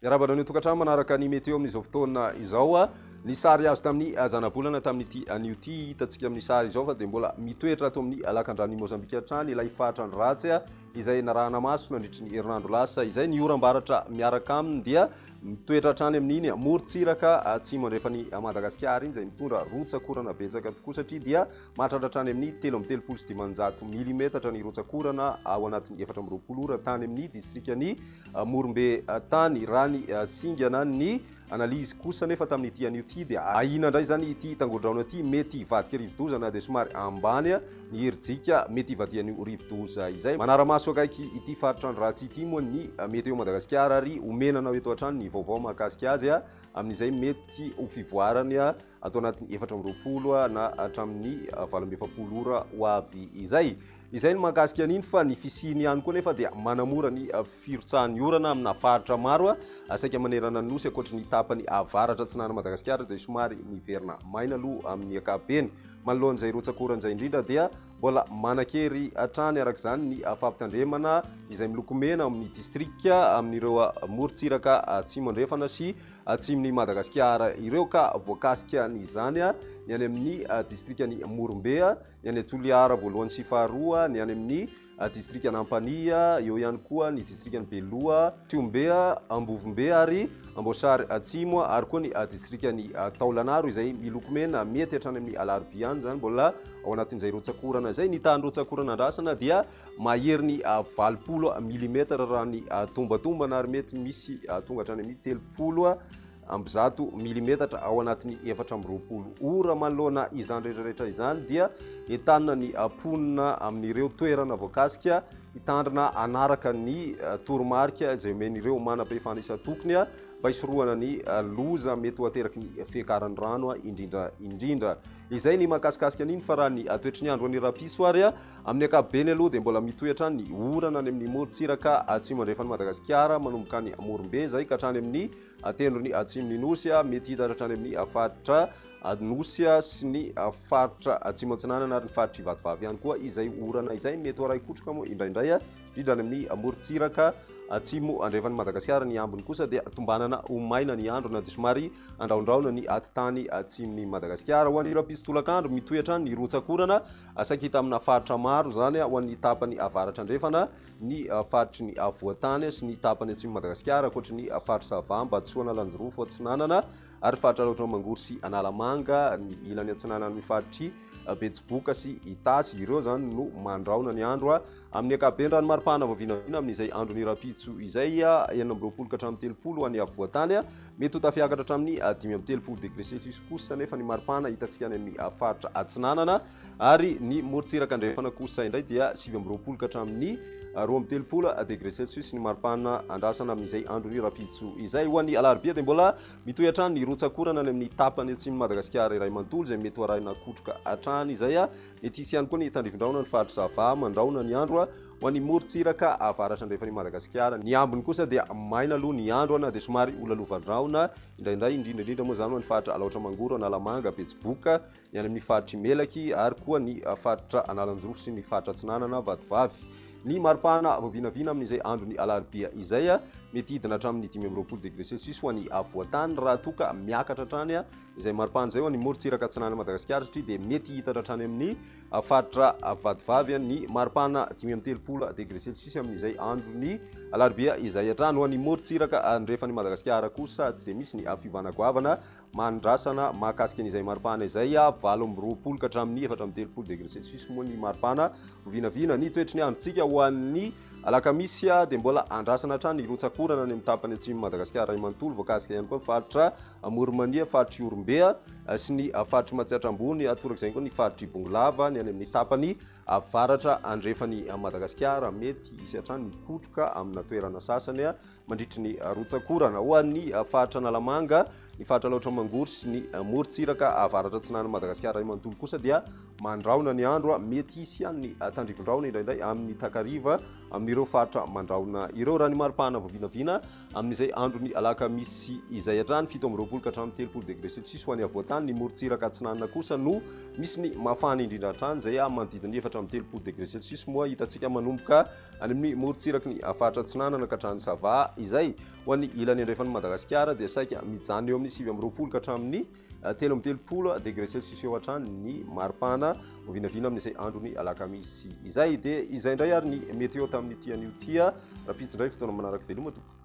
Miarahaba anao ny tokantrano manaraka ny météo amin'izao fotoana izao. Ny sary azo tamin'ny zanabolana tamin'ity anio ity hitantsika amin'ny sary izao fa dia mbola mitoetra ato amin'ny lakandran'i Mozambika hatrany ilay faritra andro ratsy izay narahana maso nandritry ny herinandro lasa izay. Ny oram-baratra miaraka aminy dia mitoetra hatrany amin'iny morontsiraka atsimo andrefan'i Madagasikara iny izay mitondra rotsak'orana betsaka tokoa satria dia mahatratra hatrany amin'ny 533 milimetatra ny rotsak'orana ao anatin'ny 24 ora tany amin'ny distrikan'i Morombe tany. Raha ny singana ny analyse kosa nefa tamin'ity anio ity dia ahiana indray izany ity tangodraona ity mety hivadika rivodoza na dia somary ambany ny herijika mety hivadihan'io rivodoza izay. Manara-maso akaiky ity faritra andro ratsy ity moa ny Météo Madagasikara ary omena anao eto hatrany ny vaovao mahakasika azy amin'izay mety ho fivoarany ato anatin'ny 24 na hatramin'ny 48 ora ho avy izay. Izay ny mahakasika an'iny fa ny fisiany ihany koa nefa dia manamora ny firotsahan'ny orana amina faritra maro saika manerana ny Nosy ankoatry ny tapany avaratra atsinanan'i Madagasikara izay somary miverina maina aloha amin'ny ankapobeny. Manoloana izay rotsak'orana izay indrindra dia mbola manan-kery hatrany araka izany ny fampitandremana izay miloko mena ao amin'ny distrika amin'ireo morontsiraka atsimo andrefana sy atsimon'i Madagasikara ireo ka voakasika an'izany ny any amin'ny distrikan'i Morombe, ny any Toliara voalohany sy faharoa, ny any amin'ny distrikan'Ampanihy, eo ihany koa ny distrikan'i Beloha, Tsihombe, Ambovombe ary Amboasary Atsimo ary koa ny distrikan'i Taolagnaro izay miloko mena mety hatrany amin'ny alarobia any izany mbola ao anatin'izay rotsak'orana izay. Ny tahan'ny rotsak'orana andrasana dia mahery ny 80 milimetatra raha ny tombatombana ary mety misy tonga hatrany amin'ny 130 milimetatra ao anatin'ny 24 ora. Manoloana izany rehetra rehetra izany dia entanina ny mponina amin'ireo toerana voakasika hitandrina hanaraka ny toromarika izay omen'ireo manam-pahefana isan-tokony mba hisorohana ny loza mety ho ateraky ny fiakaran'ny rano indrindra indrindra. Izay ny mahakasikasika an'iny fa raha ny toetry ny andro any rahampitso ary amin'ny ankapobeny aloha dia mbola mitohy hatrany ny orana any amin'ny morontsiraka atsimo andrefan'i Madagasikara manomboka any Morombe izay ka hatrany amin'ny tendrony atsimon'ny Nosy, mety hitatra hatrany amin'ny faritra Nosy sy ny faritra atsimo atsinanana ary ny faritr'i Vatovavy ihany koa izay orana izay mety ho arahi-kotroka moa indraindray indrindra any amin'ny morontsiraka atsimo andrefan'i Madagasikara. Ny ambiny kosa dia tombanana ho maina ny andro na dia somary andraondraona ny atitany atsimon'i Madagasikara. Ho an'ny rahampitso tolakandro, mitohy hatrany ny rotsak'orana saika hita amina faritra maro izany ho an'ny tapany avaratra andrefana, ny faritry ny afovoan-tany sy ny tapany atsimon'i Madagasikara ankoatry ny faritra Sava, Ambatosoa, Analanjirofo, Atsinanana ary faritra Alaotra Mangoro sy Analamanga, ny ilany atsinanan'ny faritr'i Betsiboka sy Itasy. Ireo izany no mandrahona ny andro amin'ny ankapobeny raha ny maripana vao vinavina amin'izay andron'ny rahampitso izay, 26 ka hatramin'ny 30 ho an'ny afovoan-tany. Mety ho tafiakatra hatramin'ny 35 degré celsius kosa anefa ny maripana hitantsika any amin'ny faritra atsinanana. Ary ny morontsiraka andrefana kosa indray dia 29 ka hatramin'ny 32 degré celsius ny maripana andrasana amin'izay andron'ny rahampitso izay. Ho an'ny alarobia dia mbola mitohy hatrany ny rotsak'orana any amin'ny tapany atsimon'i Madagasikara iray manontolo izay mety ho arahina kotroka hatrany izay. Mety hisy ihany koa ny tandrifindrahona ny faritra Sava, mandrahona ny andro ho an'ny morontsiraka avaratra andrefan'i Madagasikara. Ny ambiny kosa dia maina aloha ny andro na dia somary holalovan-drahona indraindray, indrindra indrindra moa izany ho an'ny faritra Alaotra Mangoro, Analamanga, Betsiboka, ny any amin'ny faritr'i Melaky ary koa ny faritra Analanjirofo sy ny faritra Atsinanana, Vatovavy. Ny maripana vao vinavina amin'izay andron'ny alarobia izay mety hidina hatramin'ny 25 degré celsius ho an'ny afovoan-tany raha toa ka miakatra hatrany izay maripana izay ho an'ny morontsiraka atsinanan'i Madagasikara satria dia mety hitatra hatrany amin'ny faritra Vatovavy ny maripana 35 degré celsius amin'izay andron'ny alarobia izay hatrany. Ho an'ny morontsiraka andrefan'i Madagasikara kosa tsy dia misy ny fiovana goavana Mandrasana mahakasika an'izay maripana izay, 28 ka hatramin'ny 34 degré celsius moa ny maripana ho vinavina. Ny toetry ny androntsika ho an'ny alakamisy dia mbola andrasana hatrany ny rotsak'orana any amin'ny tapany atsimon'i Madagasikara iray manontolo, voakasika ihany koa ny faritra Amoron'i-Mania, faritr'i Ihorombe sy ny faritr'i Matsiatra Ambony, torak'izay koa ny faritr'i Bongolava, ny any amin'ny tapany avaratra andrefan'i Madagasikara. Mety hisy hatrany ny kotroka amina toerana sasany mandritry ny rotsak'orana. Ho an'ny faritra Analamanga, ny faritra Alaotra Mangoro, Mangoro sy ny morontsiraka avaratra atsinanan'i Madagasikara iray manontolo kosa dia mandrahona ny andro. Mety hisy ihany ny tandrifin-drahona indraindray amin'ny takariva amin'ireo faritra mandrahona ireo. Raha ny maripana vao vinavina amin'izay andron'ny alakamisy izay hatrany, 27 ka hatramin'ny 30 degré celsius ho an'ny afovoan-tany. Ny morontsiraka atsinanana kosa no misy ny mafana indrindra hatrany, izay manodidina ny 34 degré celsius moa hitantsika manomboka any amin'ny morontsiraky ny faritra atsinanana ka hatrany Sava izay. Ho an'ny ilany andrefan'i Madagasikara dia saika mijanona eo amin'ny 29 ka hatramin'ny 33 degré celsius eo hatrany ny maripana ho vinavina amin'izay andron'ny alakamisy izay. Dia izay indray ary ny météo tamin'ity anio ity. Rahampitso indray fotoana manaraka, veloma tompoko.